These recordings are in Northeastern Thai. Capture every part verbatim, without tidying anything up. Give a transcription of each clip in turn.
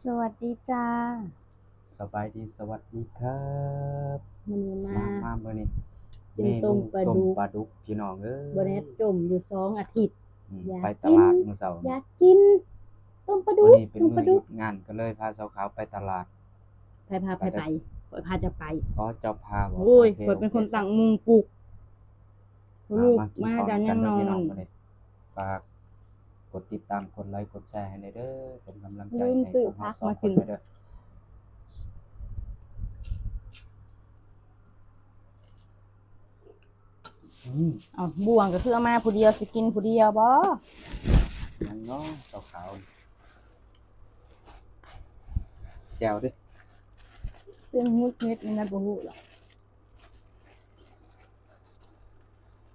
สวัสดีจ้า สบายดี สวัสดีครับ มื้อนี้มา มา มามื้อนี้ กิน เมนู ต้มปลาดุก ต้มปลาดุก พี่น้องเอ้ย บ่ได้ต้มอยู่สองอาทิตย์ อืม อยาก ไปตลาด กิน มื้อเช้า อยากกิน ต้มปลาดุก มื้อนี้เป็น ต้มปลาดุก มื้อหยุดงาน ก็เลยพาสาวขาวไปตลาด ไผพา ไผไป ไป ข้อยพาเจ้าไป อ๋อ เจ้าพาบ่ โอ้ย โอเค ข้อยเป็นคน โอเค ตั้งมุงปลุก มา ลูก มากิน มา ข้าว กัน นำกัน ยัง เด้อ นอน พี่น้อง มื้อนี้ ฝากกดติดตาม กดไลค์ กดแชร์ให้แหน่เด้อ เป็นกำลังใจ ลืม ให้ ซื้อ พวกเรา ผัก สอง มากิน คนเด้อ อืม เอา บ่วงก็คือเอามาผู้เดียว สิกินผู้เดียวบ่ ยังเนาะ สาวขาว แจ่วดิ เป็นงุดงิดนี่นะ บ่ฮู้หรอก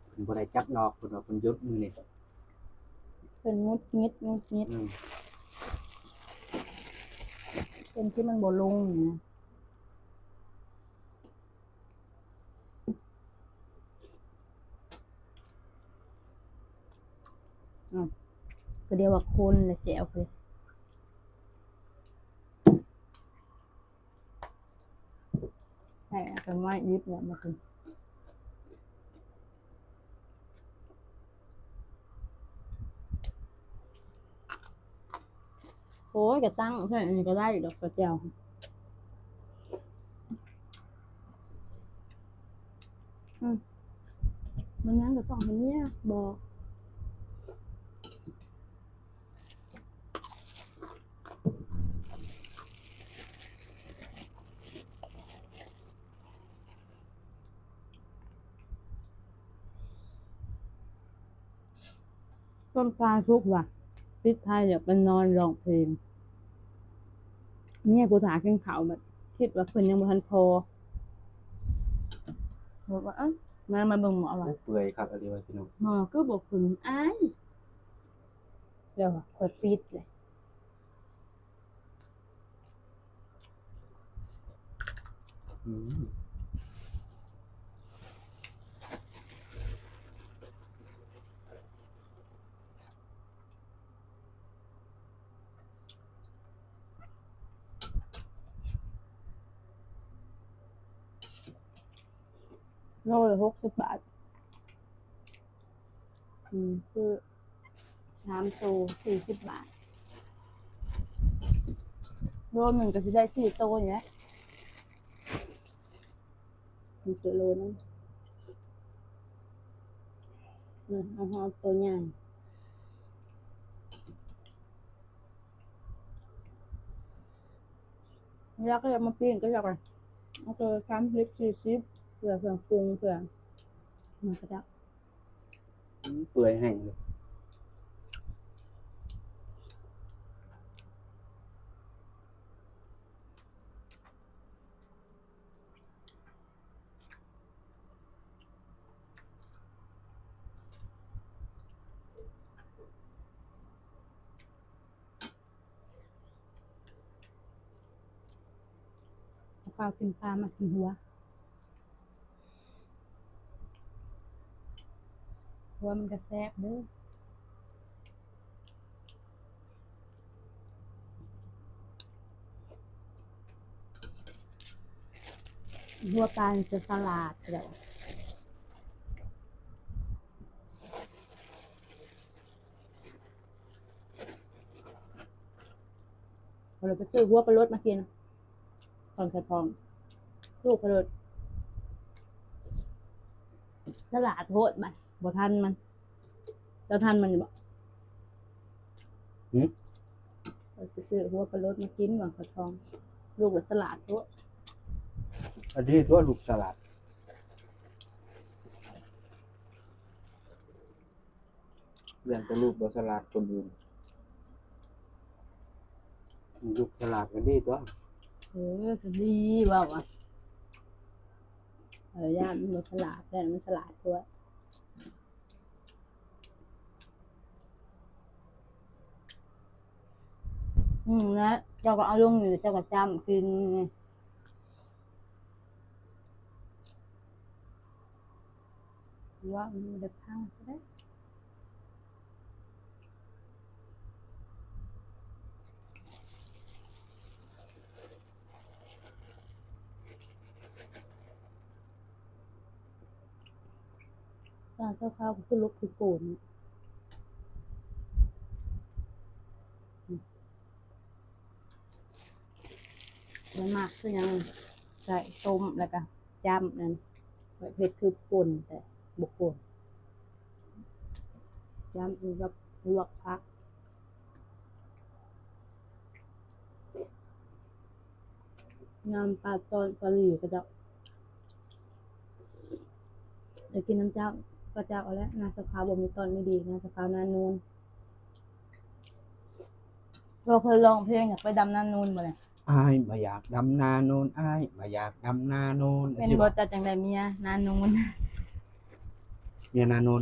เพิ่นบ่ได้จับนอก เพิ่นว่าเพิ่นหยุดมื้อนี้ เพิ่นงุดงิด งุดงิด อืม เป็นที่มันบ่ลงนะ อ้าว ก็เดี๋ยวว่าคนละแจ่วเลย ใช่ เอาไปไว้ยิบเนี่ยมากิน โอ้ย กระตั้ง ใช่ อันนี้ก็ได้ดอกกระเจียว อืม มันยังกระต้องให้เนี่ยบอก ต้นปลาสุกว่ะ ปิดท้ายอยากไปนอนร้องเพลง เนี่ยกูถากินข้าวแบบ คิดว่าเพิ่นยังบ่ทันพอ บอกว่า เอ้า มา มาเบิ่งหมอว่ะ โอ้ เปื่อยคักอีหลีว่ะพี่น้อง หมอคือบ่ขึ้น อ้าย เดี๋ยวข้อยปิดเลย อืม โลละหกสิบบาท อืม ซื้อสามโต สี่สิบบาท โลหนึ่งก็สิได้สี่โตนี่แหละ มันซื้อโลนึง อืม เอา เอาตัวใหญ่ แล้วก็เอามาปิ้งก็ได้ เอาตัวสามสิบ สี่สิบ เผื่อเครื่องปรุง เผื่อ มันก็จะ อืม เปื่อยแห้งเลย เอาข้าวกินปลามากินหัว หัวมันก็แซ่บเด้อ หัวปลาจะสลัดแล้ว เราไปซื้อหัวปลาลดมากิน ตอนขายของ ลูกปลาลด สลัดโพดบัด บ่ทันมัน เจ้าทันมันอยู่บ่ หืม เราไปซื้อหัวปลาลดมากินหวังขาวทอง ลูกละสลัดโพด อันนี้ตัวลูกสลัด เรียนแต่ลูกบ่สลัดคนอื่น ลูกสลัดกันดีตัว เออ ก็ดีว่าว่ะ เออ ย่านมันบ่สลัด แต่มันสลัดตัว อืม แล้วเจ้าก็เอาลงอยู่ เจ้าก็จ้ำกินไง ว่ามันบ่ได้พังก็ได้ เ ข้าวๆ คือลกคือโกน มันมากคือหยัง ใส่ต้มแล้วก็จ้ำนั่น เผ็ดคือป่น แต่บ่ป่น จ้ำกินกับลวกผัก ยำปลาตอนปลาหลีก็จะ เดี๋ยวกินน้ำเจ้า ก็เจ้าเอาแล้ว นาสะพร้าวบ่มีตอนไม่ดี นาสะพร้าวนาโนน เราเคยร้องเพลงอยากไปดำนาโนนบ่เนี่ย อ้ายบ่อยากดำนาโนน อ้ายบ่อยากดำนาโนน เป็น สิบ่ บ่จะจังใดเมียนาโนน เมียนาโนน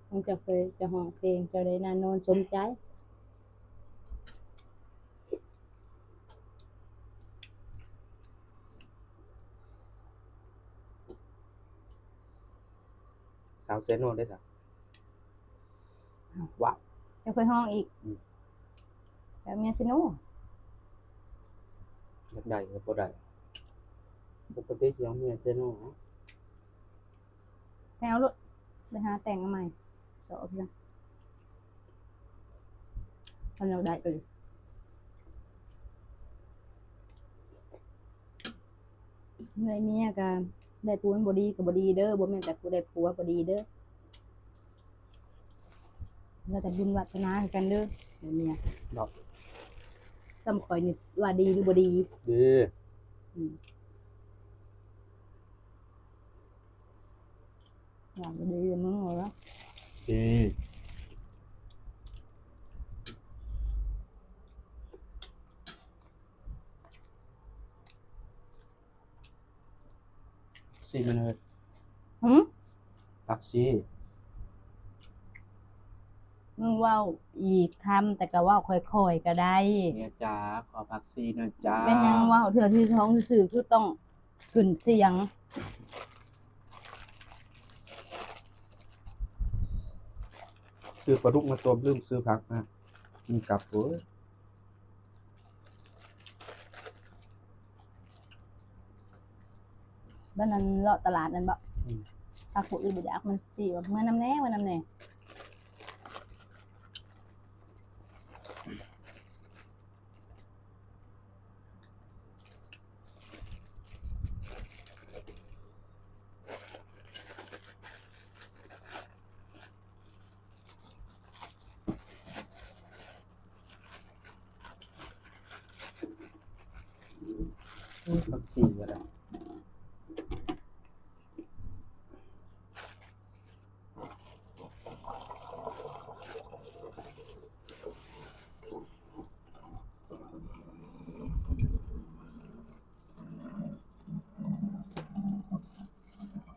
คงจะเคยจะฮ้องเพลงเจ้าใดนาโนนสมใจ สาวเซโนได้สัก อ้าว ว้าว จะเคยฮ้องอีก อืม แล้วเมียเซโน อยากได้ก็บ่ได้ ปกติสิเอาเมียเซโนนะ แนวรถ ไปหาแต่งมาใหม่ สอบจ้ะ ฉันอยากได้เออ ได้เมียก็ได้ผัวบ่ดีก็บ่ดีเด้อ บ่แม่นแต่ผู้ได้ผัวบ่ดีเด้อ แล้วแต่บุญวาสนาคือกันเด้อ ได้เมีย ดอก ซ้ำข่อยนี่ว่าดีหรือบ่ดี ดี อืม ว่าบ่ดีมึงเอาละ ดี ซีมันเลย หึ ผักชี มึงเว้าอีกคำ แต่ก็เว้าค่อยๆ ก็ได้ เมียจ๋า ขอผักชีหน่อยจ้า เป็นหยังเว้าเทื่อที่สองซื่อๆ คือต้องขึ้นเสียง ซื้อปลาดุกมาต้ม ลืมซื้อผักมา กินกับ โอ้ย บ้านนั้นเลาะตลาดนั่นบ่ อืม ผักผู้อื่นบ่อยาก มันสิว่าเมื่อนำแหน่ เมื่อนำแหน่ โอ้ย ผักชีก็ได้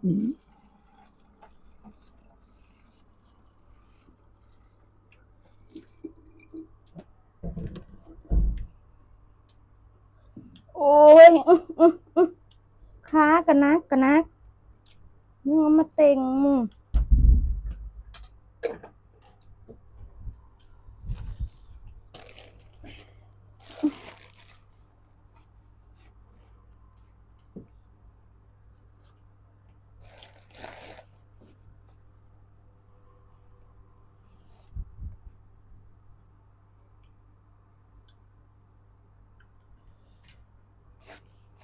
อืม โอ้ย อื้อ อื้อ อื้อ ขากะนัก กะนัก มึงเอามาเต็ง มึง โอ้ย ผักชีก็ได้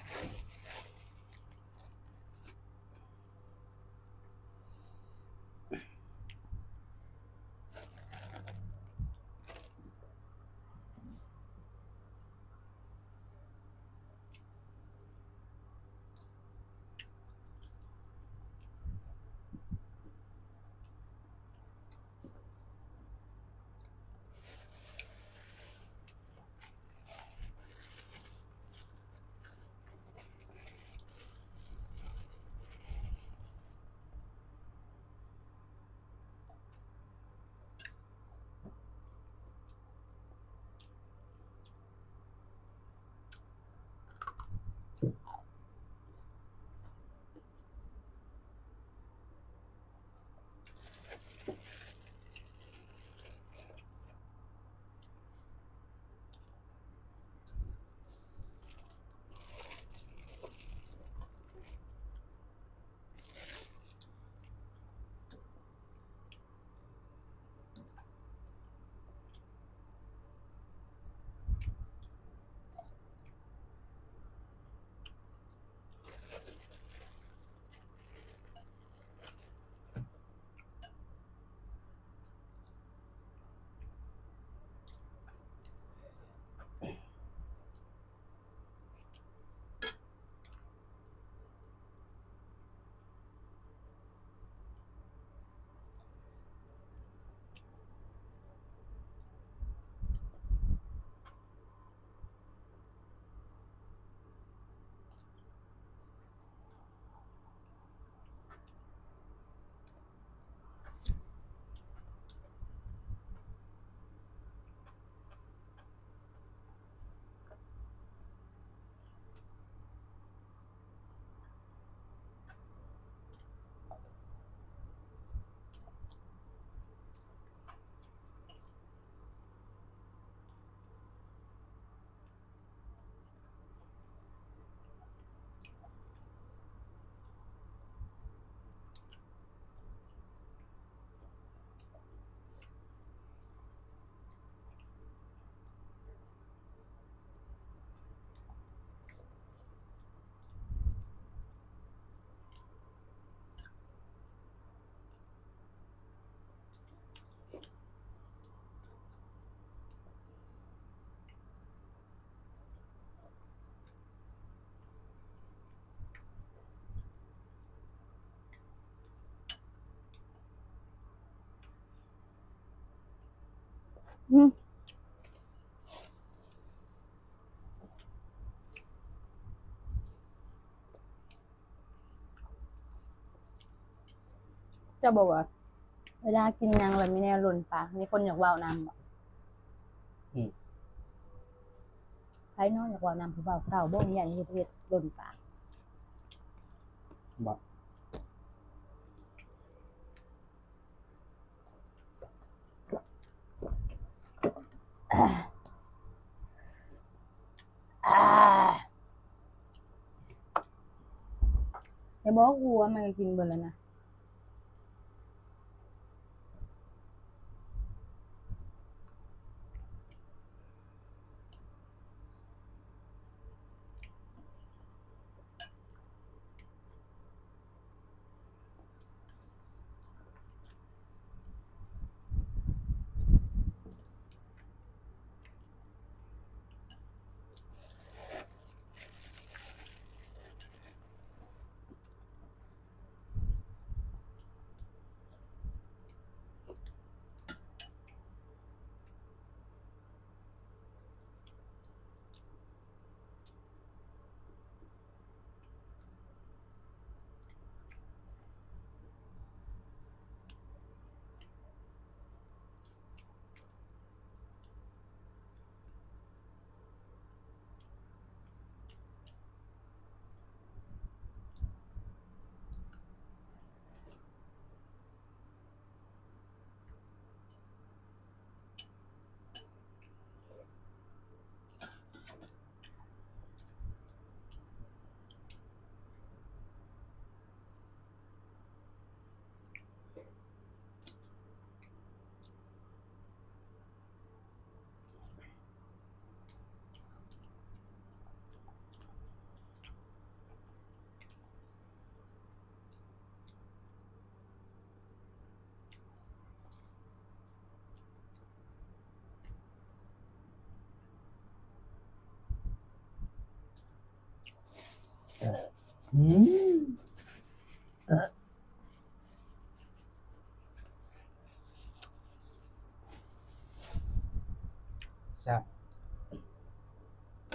อืม เจ้าบอกว่า เวลากินหยังแล้วมีแนวหล่นปาก มีคนอยากเว้านำบ่ อืม ไผเนาะอยากเว้านำผู้บ่าวเก่าบ่ ย้านเฮ็ด เฮ็ดหล่นปาก บ่ อ่า อย่าบอกกูว่ามันก็กินเบิดแล้วนะอืม